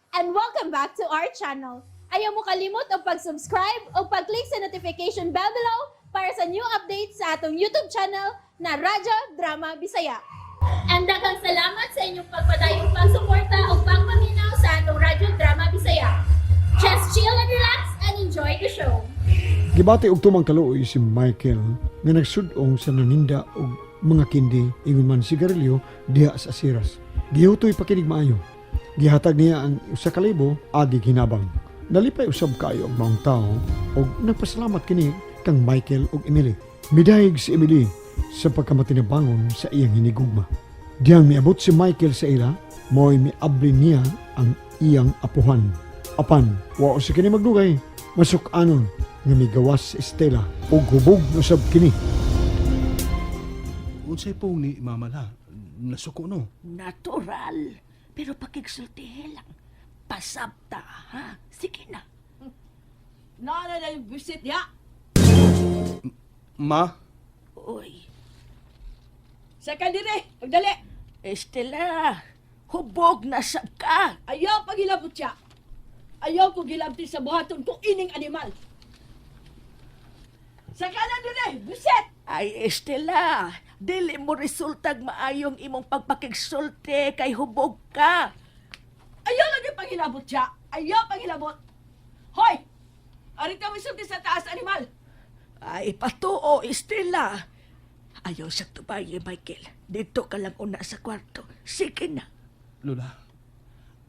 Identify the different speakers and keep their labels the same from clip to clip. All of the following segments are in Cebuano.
Speaker 1: And welcome back to our channel. Ayaw mo kalimot og pag-subscribe o pag-click sa notification bell below para sa new updates sa atong YouTube channel na Radyo Drama Bisaya. And daghang salamat sa inyong pagpadayong pagsuporta o pagpaminaw sa atong Radyo Drama Bisaya. Just chill and relax and enjoy the show.
Speaker 2: Gibati og tumang kaluoy si Michael nga nagsud-ong sa naninda og mga kindi ingon man sigarilyo diha sa Asiras. Gihutoy pa kinig maayo. Gihatag niya ang 1,000 agi hinabang. Nalipay usab kaayo ang maong tao og nagpasalamat kini kang Michael ug Emily. Midayeg si Emily sa pagkamatinabangon sa iyang hinigugma. Diyang miabot si Michael sa ila, mo'y miabli niya ang iyang apuhan. Apan, wa sa kini magdugay, masuk-anon nga migawas si Estela ug hubog na usab kini.
Speaker 3: Unsay pong ni Mama la? Nasuko no?
Speaker 4: Natural. Pero pakigsultihe lang. Pasabta, ha? Sige na.
Speaker 5: Naa na yung visit ya.
Speaker 3: Ma?
Speaker 4: Uy,
Speaker 5: Sa kandire, pagdali.
Speaker 4: Estela, hubog na sab ka.
Speaker 5: Ayaw paghilabot siya. Ayaw ko gilabti sa buhaton kung ining animal. Sa kanan dire, visit.
Speaker 4: Ay, Estela, dili mo resultag maayong imong pagpakigsulti kay hubog ka.
Speaker 5: Ayaw lagi paghilabot siya. Ayaw paghilabot. Hoy! Ari ka misulti sa taas animal.
Speaker 4: Ay, patuo, Estela. Ayaw sa tubaye, Michael. Dito ka lang una sa kwarto. Sige na.
Speaker 3: Lola,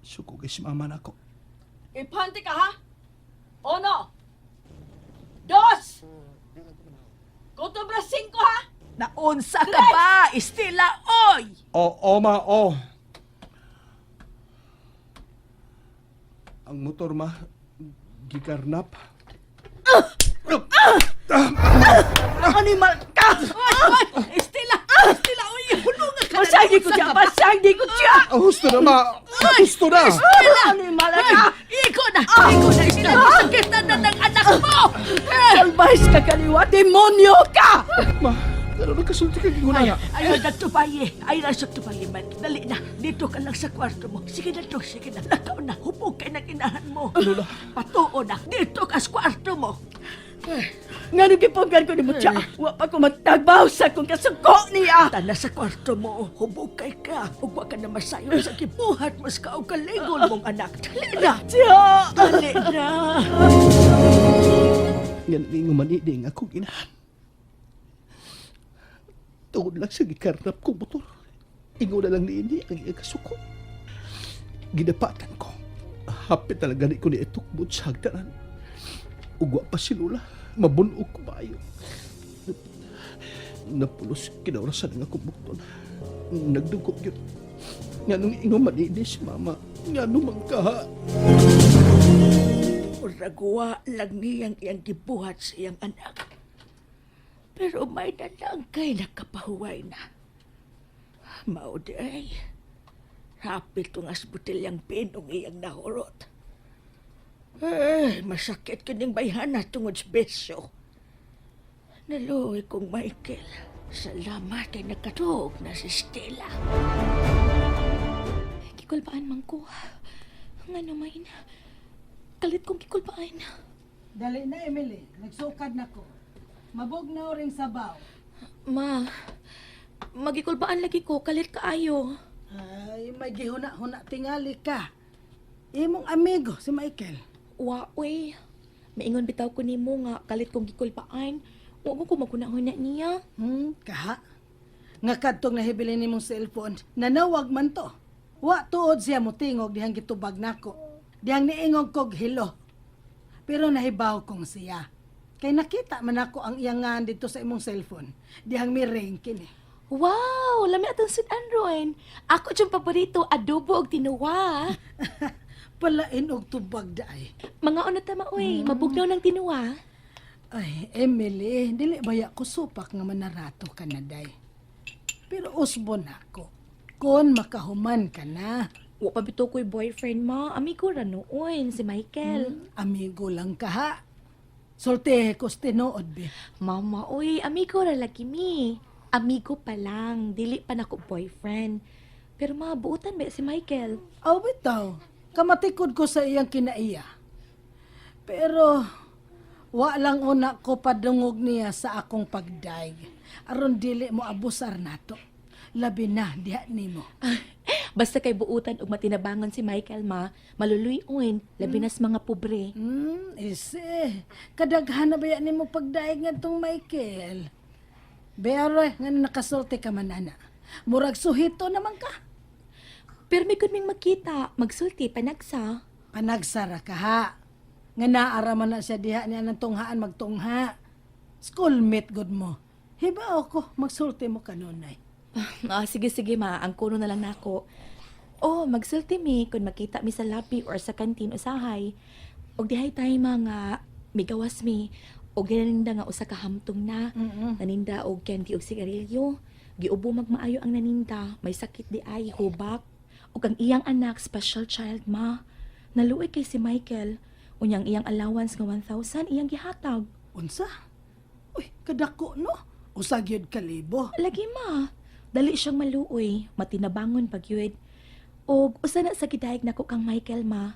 Speaker 3: suko kay si Mama nako.
Speaker 5: Ipante ka ha? Uno. Dos. Kutubra singko ha?
Speaker 4: Naunsa ka ba, Estela, oy!
Speaker 3: O, o ma, o. Ang motor ma, gikarnap.
Speaker 5: Animal ka!
Speaker 4: Oy, oy, Estela, Estela, oy, hulungan ka na.
Speaker 5: Pasagi ko siya! Pasagi ko siya!
Speaker 3: Ah, husto na ma! Husto na!
Speaker 4: Estela!
Speaker 5: Animal ka!
Speaker 4: Iko na! Iko na, Estela! Masakitan na ng anak mo!
Speaker 5: Salbahis ka kaliwa! Demonyo ka!
Speaker 3: Ma, ano nagkasulti ka giguna?
Speaker 4: Ayaw na tubaye. Ayaw na sa tubaye, man. Dali na. Dito ka lang sa kwarto mo. Sige na to, sige na. Lakaw na. Hubog kay ng inahan mo.
Speaker 3: Lola.
Speaker 4: Patuo na. Dito ka sa kwarto mo.
Speaker 5: Nga nung gipunggan ko ni mo siya, wa pa ko magtagbaw sa kong kasuko niya!
Speaker 4: Tala sa kwarto mo. Hubog kay ka. Ug wa ka na masayon sa gibuhat mas kaugalingon mong anak. Dali na.
Speaker 5: Siya!
Speaker 4: Dali na.
Speaker 3: Nga ningo man ini ang akong inahan. Tungod lang sa gikarnap kong motor. Ingo na lang niini ang iyang kasuko. Gidapatan ko. Hapit talaga ni ko ni itukbot sa hagdanan. Ugwa pa si Lola. Mabunog ko maayo. Napulos kinaurasan ang akong bukton. Nagdugo yun. Nga nung ingo man ini si mama. Nga nung mangkaha.
Speaker 4: Muragwa lang niyang iyang gibuhat sa iyang anak. Pero may na lang kay nakapahuway na. Mao di ay. Hapit tungas butilyang pinong iyang nahurot. Eh, masakit kining bayhana tungod sa besyo. Naluoy kong Michael. Salamat kay nakatuog na si Stella.
Speaker 6: Gikulbaan man ko. Nga naman. Kalit kong gikulbaan.
Speaker 7: Dali na, Emily. Nagsukad na ko. Mabugnaw ring sabaw.
Speaker 6: Ma, magikulbaan lagi ko. Kalit kaayo.
Speaker 7: Ay, may gihuna-huna tingali ka. Imong amigo, si Michael.
Speaker 6: Wa, uy. Maingon bitaw ko nimo nga kalit kong gikulbaan. Wa ko maghuna-huna niya.
Speaker 7: Kaha? Nga kadtong nahibili nimong cellphone, nanawag man to. Wa tuod siya motingog dihang gitubag nako. Dihang niingog kog hilo. Pero nahibaw kong siya. Kay nakita man ako ang iyangan dito sa imong cellphone. Dihang miring kini.
Speaker 6: Wow, lami atong sudan ron. Ako diyang paborito, adobo og tinuwa.
Speaker 7: Palain og tubag daay.
Speaker 6: Mga ano tama, uy. Mabugnaw ng tinuwa.
Speaker 7: Ay, Emily, dili baya ko supak nga manarato ka na day. Pero usbo na ako. Kon makahuman ka na.
Speaker 6: Wa pa bitaw ko'y boyfriend, ma. Amigo ra noon, si Michael.
Speaker 7: Amigo lang ka ha. Sultihe ko sa tinuod be.
Speaker 6: Mama, uy, amigo ra lagi mi. Amigo pa lang, dili pa nako boyfriend. Pero mabuutan ba si Michael?
Speaker 7: Aw bitaw. Kamatikod ko sa iyang kinaiya. Pero wa lang una ko padungog niya sa akong pagdaig. Aron dili mo abusar nato. Labi na diha nimo.
Speaker 6: Basta kay buutan og matinabangon si Michael ma, maluluyon, labi nas mga pobre.
Speaker 7: Ise. Kadaghan na ba yan nimo pagdaig ngadtong Michael? Pero nga nakasulti ka man ana. Murag suhito naman ka.
Speaker 6: Pero may kun ming makita, magsulti panagsa.
Speaker 7: Panagsara ka ha. Nga naara man na siya diha niya ng tunghaan magtungha. Schoolmate good mo. Hibaw ko, magsulti mo kanunay.
Speaker 6: Ah, sige sige ma, ang kuno na lang nako. Oh, magsulti mi kun makita mi sa lobby or sa kantin usahay. Og dihay tay mga migawas mi og ginaninda nga usa ka hamtong na. Naninda og candy og sigarilyo. Giubo magmaayo ang naninda, may sakit di ay hubak. Ug ang iyang anak special child ma. Naluoy kay si Michael. Unyang iyang allowance nga 1,000 iyang gihatag.
Speaker 7: Unsa? Uy, kadako no? Usa gyud kalibo.
Speaker 6: Lagi ma, dali siyang maluoy, matinabangon pag yun. Og usa na sa gidayeg nako kang Michael ma.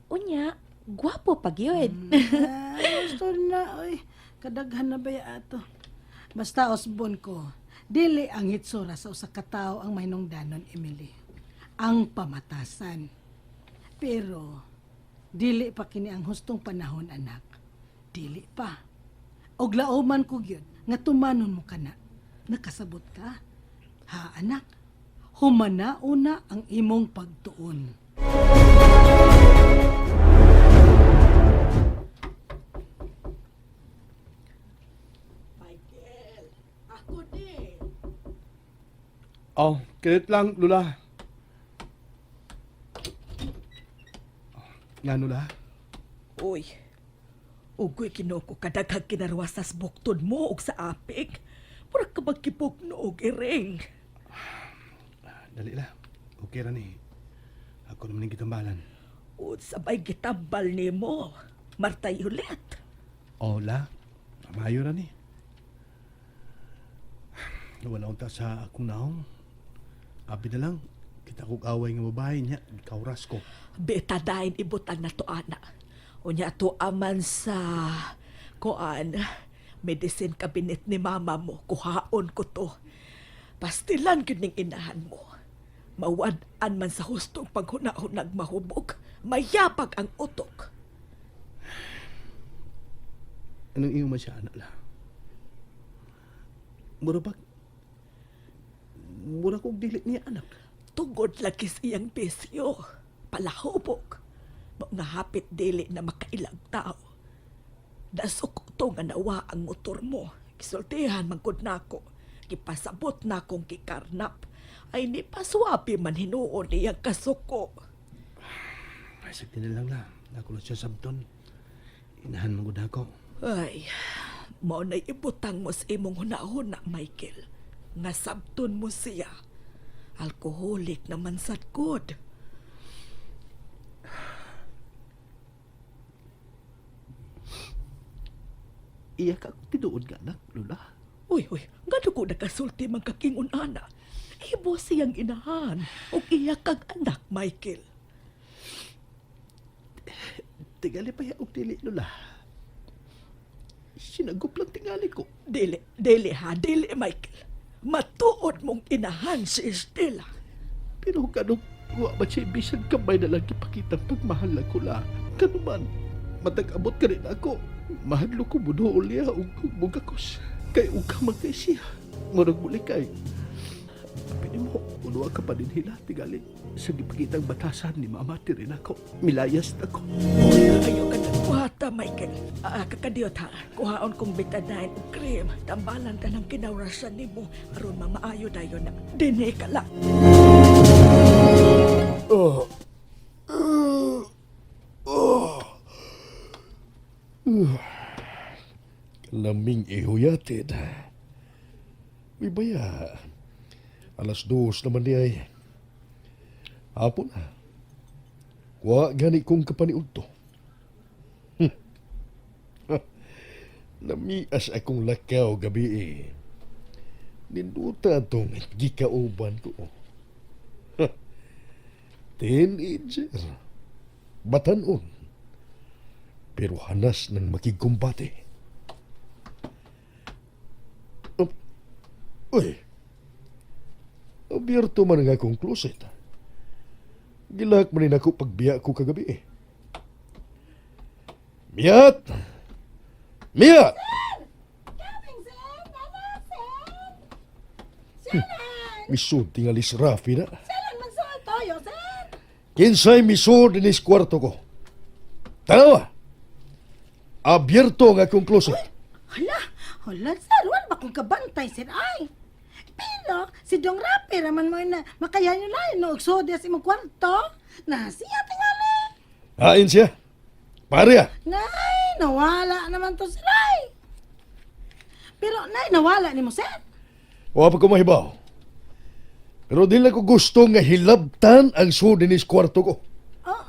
Speaker 6: Unya, gwapo pag yun.
Speaker 7: Ah, gusto na, oy. Kadaghan na ba ya ato? Basta osbon ko, dili ang hitsura sa usa ka tawo ang mahinungdanon, Emily. Ang pamatasan. Pero, dili pa kini ang hustong panahon, anak. Dili pa. Og laoman ko gyud nga tumanon mo kana. Nakasabot ka? Ha, anak? Humana una ang imong pagtuon.
Speaker 4: Michael, ako din.
Speaker 3: Oh, kilit lang, Lula. Nga, Lula.
Speaker 4: Uy, ugoy kinoko kadaghag kinarwasas buktod mo og sa apik. Murag ka magkipog noog iring.
Speaker 3: Dali la. Okay ra ni. Ako naman yung gitambalan.
Speaker 4: Sabay gitambal nimo. Martay ulit.
Speaker 3: Oh, la. Mayo ra ni. Wala unta sa akong naong. Abi na lang, kita kog away nga babae niya, kauras ko.
Speaker 4: Betadain ibutang na to ana. Unya to aman sa koan medicine cabinet ni mama mo kuhaon ko to. Pastilan gyud ning inahan mo. Mawad-an man sa hustong paghunahunag mahubog, mayapag ang utok.
Speaker 3: Anong iyong man siya, anak la? Mura ba? Mura kog dili niya, anak.
Speaker 4: Tungod lagi sa iyang bisyo, palahubog. Mao nga hapit dili na makailang tao. Dasok to nga nawa ang motor mo. Gisultihan man gud nako. Gipasabot na kong gikarnap. Ay ni paswabi man hinuon iyang kasuko.
Speaker 3: Ay, sakti na lang la. Ako lang siya sabton. Inahan man gud ako.
Speaker 4: Ay, mao na ibutang mo sa imong hunahuna, Michael. Nga sabton mo siya. Alkoholik naman sad gud.
Speaker 3: Iya ka ako tinuod nga, anak, Lula.
Speaker 4: Uy, uy, ngano ko nakasulti man kakingon ana. Ibo siyang inahan ug iya kag anak, Michael.
Speaker 3: Tingali pa ya og dili, Lula. Sinagup lang tingali ko.
Speaker 4: Dili, dili ha, dili Michael. Matuod mong inahan si Estela.
Speaker 3: Pero kanong wa ba siya bisan kamay na lang ipakita ang pagmahal na ko la. Kanuman, matag-abot ka rin ako. Mahadlo ko budool niya ug bugakos. Kay ug ka man kay siya. Murag muli kay. Pini mo, unwa ka pa din hila, tingali. Sa gipakitang batasan ni mama, tirin ako. Milayas na ko.
Speaker 4: Ayaw ka nagbuhata, Michael. Ah, kakadiyot ha. Kuhaon kong betadine ug cream. Tambalan ka ng kinawrasan nimo aron mamaayo dayon na. Dinhi ka lang.
Speaker 8: Laming ihuyatid. Uy, baya. 2:00 naman di ay. Hapon na. Wa gani kong kapaniud to. Namias akong lakaw gabi eh. Ninduta tong gikauban ko. Ha. Teenager. Batanon. Pero hanas ng makigkumbate. Oh, uy, abierto man ang akong closet. Gilak man rin ako pagbiya ko kagabi eh. Miyat! Miyat! Misud tingali si Rafi na.
Speaker 7: Saan man sa toyo, sir?
Speaker 8: Kinsay misud dinis kwarto ko. Tanawa! Abierto ang akong closet.
Speaker 7: Hala, hala, sir. Wala ba kong kabantay, sir? Ay. Pero, si Dong Rapi raman mo na makayan yun lain no, ugsod sa imong kwarto. Na siya tingali.
Speaker 8: Hain siya. Pare ah.
Speaker 7: Nay, nawala naman to sir ay. Pero, nay, nawala ni mo, sir.
Speaker 8: Wa pa ko mahibaw. Pero di lang ko gusto nga hilabtan ang sud dinis kwarto ko.
Speaker 7: Oh.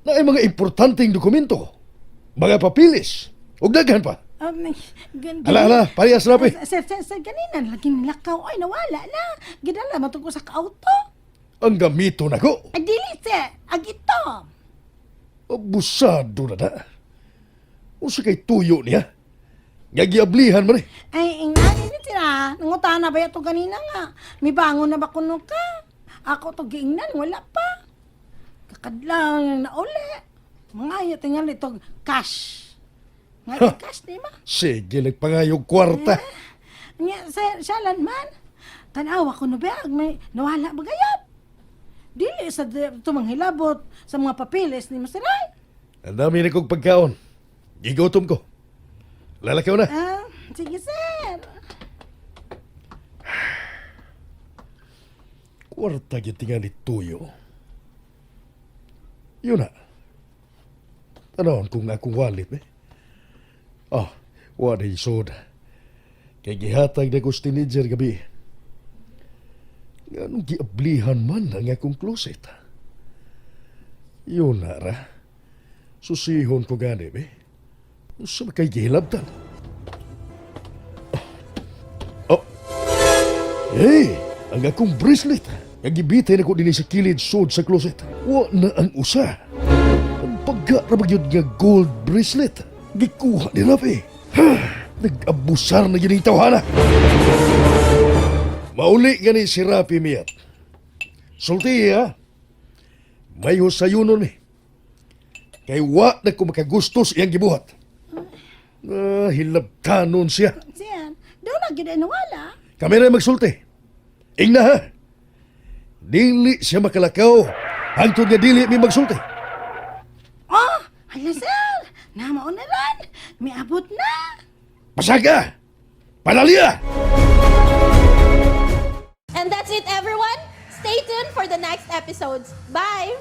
Speaker 8: Na ay mga importanteng dokumento. Mga papilis. Ug daghan pa. Hala, hala, parehas Rafi.
Speaker 7: Sir, sir, sir, ganina, laging lakaw. Ay, nawala na. Gidala, matong ko sa auto.
Speaker 8: Ang gamito nako.
Speaker 7: Ay, dili, sir. Agito.
Speaker 8: Abusado na na. Unsa kay tuyo niya? Nga giablihan man eh.
Speaker 7: Ay, ingani ni sila. Nangutana ba yato ganina nga? May bangon na ba kuno ka? Ako to giingnan, wala pa. Kakadlaw na uli. Mga ayo tingali itong cash. Nga
Speaker 8: Ha.
Speaker 7: cash di ma.
Speaker 8: Sige, nagpangayog kwarta.
Speaker 7: Nya sa siyalan man. Tanawa ko no ba may nawala ba gayab? Dili sa tumang hilabot sa mga papeles ni Masiray.
Speaker 8: Ang dami na kong pagkaon. Gigutom ko. Lalakaw na.
Speaker 7: Ah, sige sir.
Speaker 8: Kwarta gyud tingali tuyo. Yun na. Tanawon kung akong wallet eh. Ah, wa na isod. Kay gihatag na ko sa teenager gabi. Nganong giablihan man ang akong closet. Yun na ra. Susihon ko gani be. Unsa man kay gihilabtan? Oh. Hey, ang akong bracelet. Nga gibitay na ko dinhi sa kilid sud sa closet. Wa na ang usa. Ang pagka ra ba gyud nga gold bracelet. Gikuha ni Rafi. Nag-abusar na gyud ning tawhana. Mauli gani si Rafi Miyat. Sulti ha. May husayunon mi. Kay wa na ko makagusto sa iyang gibuhat. Ah, hilabtanon siya.
Speaker 7: Sir, daw na gyud ay nawala.
Speaker 8: Kami na magsulti. Ingna ha. Dili siya makalakaw. Hangtod nga dili mi magsulti.
Speaker 7: Oh, hala sir. Namaon na ron. Miabot na.
Speaker 8: Pasaga! Panalia!
Speaker 1: And that's it, everyone. Stay tuned for the next episodes. Bye!